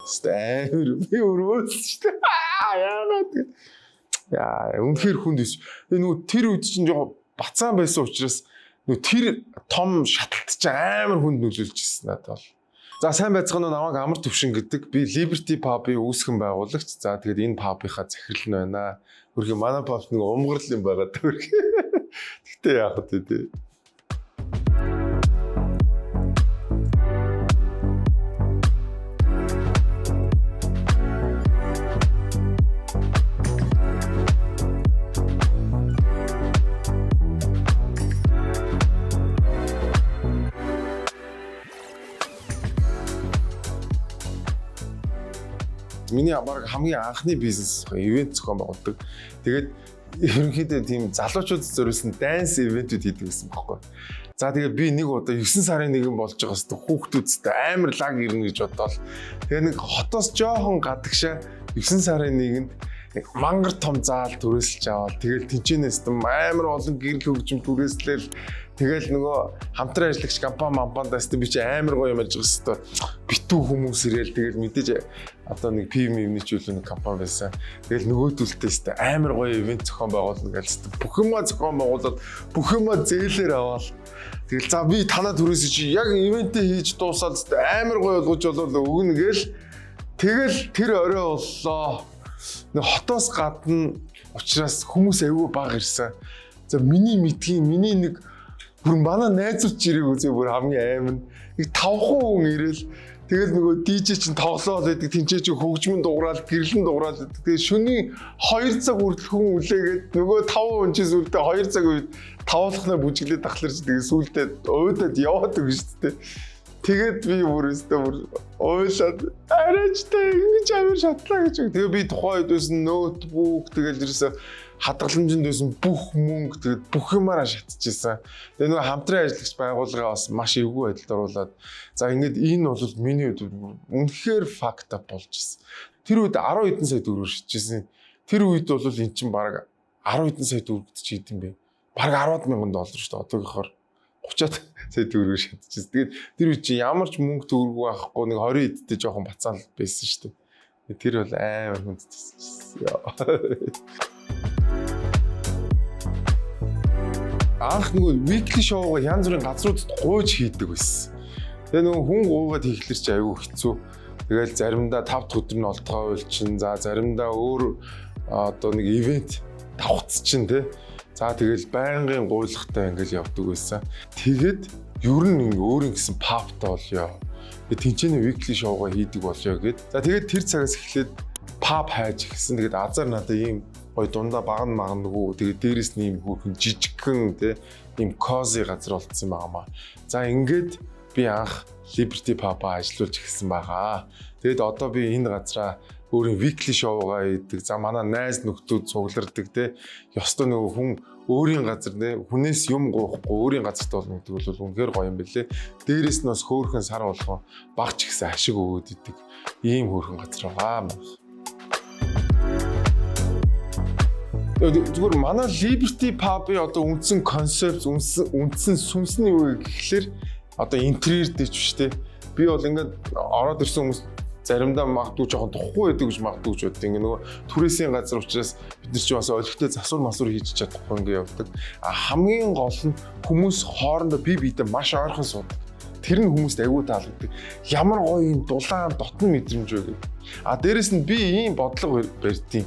Хэвээ амар би өрөөлсөн шүү дээ. Яагаад гэ. Яа, үнэхээр хүнд өс. Тэгээ нөгөө тэр үед чинь жоохон бацаан байсан учраас нөгөө тэр том шаталт чинь амар хүнд нөлөөлж ирсэн надад бол. За, сайн байцгаана уу, намайг Амар Төвшин гэдэг. Би Liberty Pub-ын үүсгэн байгуулагч. За, тэгээд энэ pub-ынхаа захирал нь байна. Хөрхи манай pub нэг умгарл юм байгаа даа. Тэгтээ яах вэ, тий. Миний баг хамгийн анхны бизнес event зохион байгуулдаг. Тэгээд ерөнхийдөө тийм залуучууд зориулсан dance event үүд хийдэг гэсэн байхгүй. За, тэгээд би нэг удаа 9 сарын 1 болж байгаа хэвээр хүүхдүүдтэй амар лаг ирнэ гэж бодоол. Тэгээ нэг хотоос жоохон гадагшаа 9 сарын 1-нд нэг мангар том заал түрээсэлж аваад, тэгэл тэнчэнээс амар олон гэрэл хөгжим түрээслээл, тэгэл нөгөө хамтран ажиллагч компани мампандаас би чи амар гоё юм ярьж байгаа хэвээр битүү хүмүүс ирээл, тэгэл мэдээж одоо нэг пив мивний ч үлээ нэг компани байсан. Тэгэл нөгөөдөлтөөс амар гоё event зохион байгуулна гэж бүх юмаа зохион байгуулад, бүх юмаа зээлээр аваад, тэгэл за би танаа түрээс чи яг event ээ хийж дуусаад амар гоё болгож болол өгнө гээл, тэгэл тэр орой боллоо. Нэг хотоос гадна учраас хүмүүс айгүй бага ирсэн. За, миний мэдгийн миний нэг бүр манай найзууд ч ирээгүй зөө, бүр хамгийн аим нь. Нэг тавхан хүн ирээл, тэгэл нөгөө DJ чинь тоглоол байдаг, тэнцээ чи хөгжмөн дуграал, гэрлэн дуграал байдаг. Тэгээ шөнийн 2 цаг хүртэл хүн үлээгээд, нөгөө 5 хүн чинь сүлдээ 2 цаг үед тавуулхнаа бүжиглээд тахлаар чи тэгээ сүлдээ уйдаад яваад өгнө шүү дээ. Тэгээд би бүр өстө бүр уйлаад арайчтай ингэж амар шатлаа гэж. Тэгээ би тухайн үед байсан ноутбук, тэгэл ерөөсө хадгаламжинд байсан бүх мөнгө, тэгээд бүх юмараа шатчихсан. Тэгээ нөгөө хамтран ажиллагч байгууллагаа бас маш эвгүй байдалд оруулаад, за ингээд энэ бол миний үед үнэхээр fucked up болж ирсэн. Тэр үед 10 хэдэн сая төгрөг шатчихсан. Тэр үед бол эн чинь баг 10 хэдэн сая төгрөгт чи хэдэн бэ? Бараг 10 мянган доллар шүү дээ. Одоогийнхоор 30 сая төгрөг шатчихсан. Тэгээд тэр үед чи ямар ч мөнгө төгрөг байхгүй, нэг 20 эдтэй жоохон бацаал байсан шүү дээ. Тэр бол амар хүнд төссөн. Анх нөгөө weekly show-го янз бүрийн газруудад гуйж хийдэг байсан. Тэгээ нөгөө хүн гуйгаад хийхлээр чи айгүй хэцүү. Тэгэл заримдаа 5 дахь өдөр нь олдгоо уйл чинь, за заримдаа өөр одоо нэг event давхц чинь, тэ. За, тэгэл байнгын гуйлахтай ингээл явдаг байсан. Тэгээд ер нь ингээ өөрийн гэсэн pub тай болёо. Тэгээ тэнцэнэ weekly show-го хийдэг болёо гэд. За, тэгээд тэр цагаас эхлээд pub хайж эхэлсэн. Тэгээд азар надад ийм гоё дундаа багна магнагүү. Тэгээд дээрэс нь ийм хөөрхөн жижигхэн, тэ, ийм cozy газар болцсон байгаа маа. За, ингээд би анх Liberty Pub-а ажиллуулж эхэлсэн байгаа. Тэгээд одоо би энэ газараа өөрийн weekly show-гаа хийдэг. За, манай найз нөхдүүд цуглардаг, те. Ёстой нөгөө хүн өөрийн газар, те, хүнээс юм гуйхгүй өөрийн газарт болно гэдэг бол үнэхээр гоё юм бэлээ. Дээрээс нь бас хөөхөн сар болгон багч ихсэн ашиг өгөөд идэг ийм хөөрхөн газар байгаа. Зүгээр манай Liberty Pub-ын одоо үндсэн концепт, үндсэн сүнс нь юу вэ гэхлээр одоо интерьер дээр ч биш, те. Би бол ингээд ороод ирсэн хүмүүс заримдаа магадгүй жоохон тухгүй байдаг гэж магадгүй гэж боддог. Ингээ нөгөө түрээсийн газар учраас бид нар чи бас олигтой засвар масвар хийж чадахгүй ингээ явдаг. А хамгийн гол нь хүмүүс хоорондоо бие биедээ маш ойрхон суудаг. Тэр нь хүмүүст аягүй таалагддаг. Ямар гоё юм дулаан дотн мэдрэмж вэ гэдэг. А дээрэс нь би ийм бодлого барьдیں۔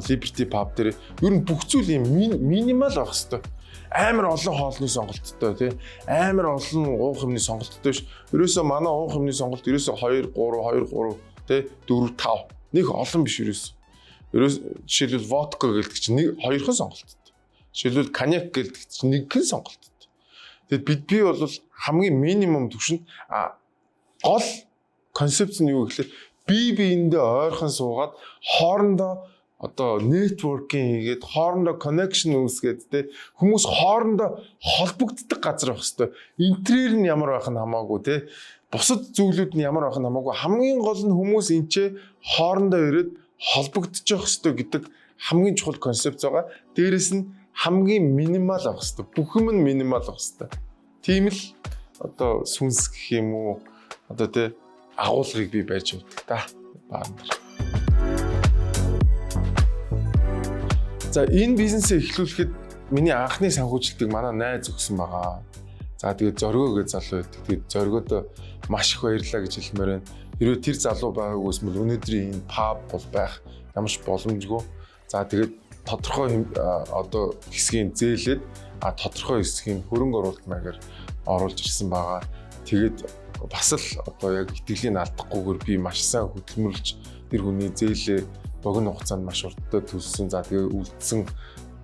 Liberty Pub дээр ер нь бүх зүйл ийм minimal байх хэвээр, амар олон хоолны сонголттой, тий, амар олон уух юмны сонголттой биш. Ерөөсөө манай уух юмны сонголт ерөөсөө 2 3 2 3, тий, 4 5, нэг олон биш ерөөсөө. Ерөөс жишээлбэл водка гэлдэг чинь нэг хоёрхан сонголттой. Жишээлбэл коньяк гэлдэг чинь нэгэн сонголттой. Тэгэд би бол хамгийн минимум түвшинд, а гол концепц нь юу гэхэлээ бие биендээ ойрхон суугаад хоорондоо одоо networking хийгээд, хоорондоо connection үүсгээд, те, хүмүүс хоорондоо холбогддог газар байх хэвээр. Интерьер нь ямар байх нь хамаагүй, те, бусад зүйлүүд нь ямар байх нь хамаагүй, хамгийн гол нь хүмүүс энчээ хоорондоо ирээд холбогдчих хэвээр гэдэг хамгийн чухал концепц байгаа. Дээрэс нь хамгийн minimal байх хэвээр. Бүх юм нь minimal байх хэвээр. Тийм л одоо сүнс гэх юм уу, одоо те, агуулгыг би барьж явдаг та. Баарн дээр. За, энэ бизнесээ эхлүүлэхэд миний анхны санхүүжилтийг манай найз өгсөн байгаа. За, тэгээд Зоргоо гэж залуу байдаг. Тэгээд Зоргоод маш их баярлалаа гэж хэлмээр байна. Хэрвээ тэр залуу байгаагүй бол өнөөдрийн энэ pub бол байх ямар ч боломжгүй. За, тэгээд тодорхой одоо хэсгийг зээлээд, тодорхой хэсгийг хөрөнгө оруулалт маягаар оруулж ирсэн байгаа. Тэгээд бас л одоо яг итгэлийг алдахгүйгээр би маш сайн хөдөлмөрлөж тэр хүний зээлээ богино хугацаанд маш урттай төлсөн. За, тэгээ үлдсэн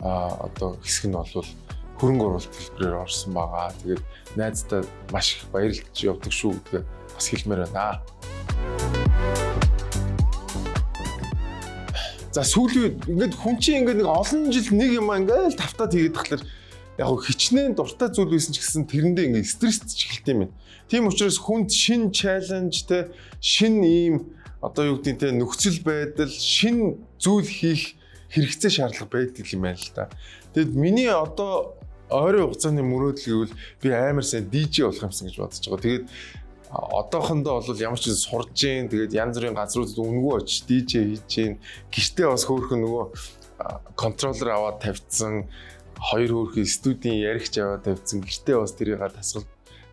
одоо хэсэг нь бол хөрөнгө оруулалт хэлбэрээр орсон байгаа. Тэгээд найздаа маш их баярлж явдаг шүү гэдгээ бас хэлмээр байна. За, сүүлийн үед ингээд хүн чинь ингээд нэг олон жил нэг юм ингээд тавтаад хийгээд тахлаар яг хичнээн дуртай зүйл байсан ч гэсэн тэрэндээ ингээд стрессч эхэлт юм байна. Тийм учраас хүнд шин challenge те, шин ийм одоо юу гэдэг те, нөхцөл байдал, шин зүйл хийх хэрэгцээ, шаардлага байдаг юм байна л та. Тэгэд миний одоо ойрын хугацааны мөрөөдөл гэвэл би амар сайн DJ болох юмсан гэж бодож байгаа. Тэгээд одоохондоо бол ямар ч сурж гин, тэгээд янз бүрийн газруудад үнэгүй очиж DJ хийж гин. Гэртээ бас хөөрхөн нөгөө контроллер аваад тавьчихсан, хоёр хөөрхөн студийн яригч аваад тавьчихсан. Гэртээ бас тэрийг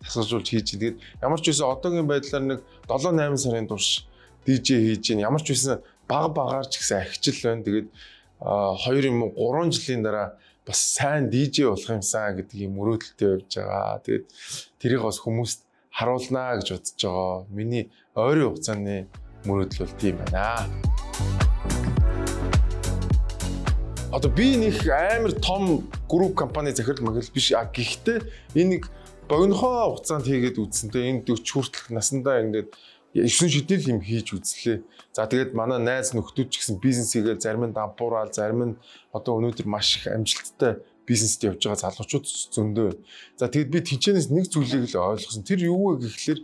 тасгалжуулж хийж гин. Тэгээд ямар ч байсан одоогийн байдлаар нэг 7 8 сарын турш DJ хийж гин. Ямар ч байсан баг багаар ч гэсэн ахижил байна. Тэгээд 2 юм уу 3 жилийн дараа бас сайн DJ болох юмсан гэдэг юм мөрөөдөлтэй явж байгаа. Тэгээд тэрийг бас хүмүүст харуулнаа гэж бодож байгаа. Миний ойрын хугацааны мөрөөдөл бол тийм байна. Одоо би нэг амар том group компани захирал махирал биш. А гэхдээ энэ нэг богинохоо хугацаанд хийгээд үзсэн те, энэ 40 хүртэлх насандаа ингээд 9 шидэл юм хийж үзлээ. За, тэгээд манай найз нөхдүүд ч гэсэн бизнес хийгээл зарим нь дампуурал, зарим нь одоо өнөөдөр маш их амжилттай бизнест явж байгаа залуучууд зөндөө. За, тэгээд би тэнчэнээс нэг зүйлийг л ойлгосон. Тэр юу вэ гэхлээр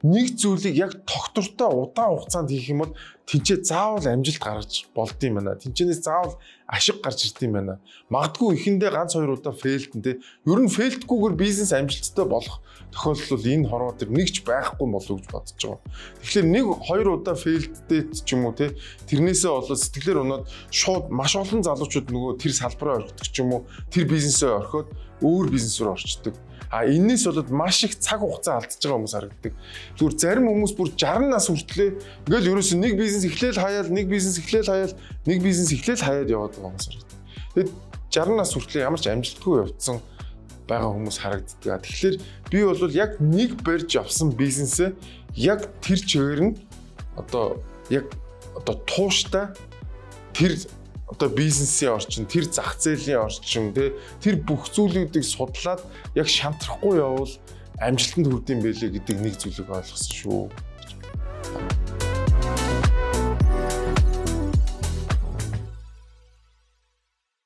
нэг зүйлийг яг тогтвортой удаан хугацаанд хийх юм бол тэнцээ заавал амжилт гаргаж болд юм байна. Тэнцэнээс заавал ашиг гарч ирд юм байна. Магадгүй эхэндээ ганц хоёр удаа fail дэн те. Ер нь fail дгүйгээр бизнес амжилттай болох тохиолдол бол энэ хорвоо дээр нэг ч байхгүй болов уу гэж бодож байгаа. Тэгэхээр нэг хоёр удаа fail дтэй ч юм уу те. Тэрнээсээ болоод сэтгэлээр унаад шууд маш олон залуучууд нөгөө тэр салбараа орхидог ч юм уу, тэр бизнесээ орхиод өөр бизнес рүү орчдөг. А энэс болоод маш их цаг хугацаа алдчихж байгаа хүмүүс харагддаг. Зүгээр зарим хүмүүс бүр 60 нас хүртлээ ингээл ерөөсөө нэг бизнес эхлээл хаяал, нэг бизнес эхлээл хаяал, нэг бизнес эхлээл хаяад яваад байгаа хүмүүс харагддаг. Тэгэд 60 нас хүртлээ ямар ч амжилтгүй явцсан байгаа хүмүүс харагддаг. Тэгэхээр би бол яг нэг барьж авсан бизнесээ яг тэр чигээр нь одоо яг одоо тууштай тэр одоо бизнесийн орчин, тэр зах зээлийн орчин, тэр бүх зүйлүүдийг судлаад яг шантрахгүй явбал амжилтанд хүрдэм байлээ гэдэг нэг зүйлийг ойлгосон шүү.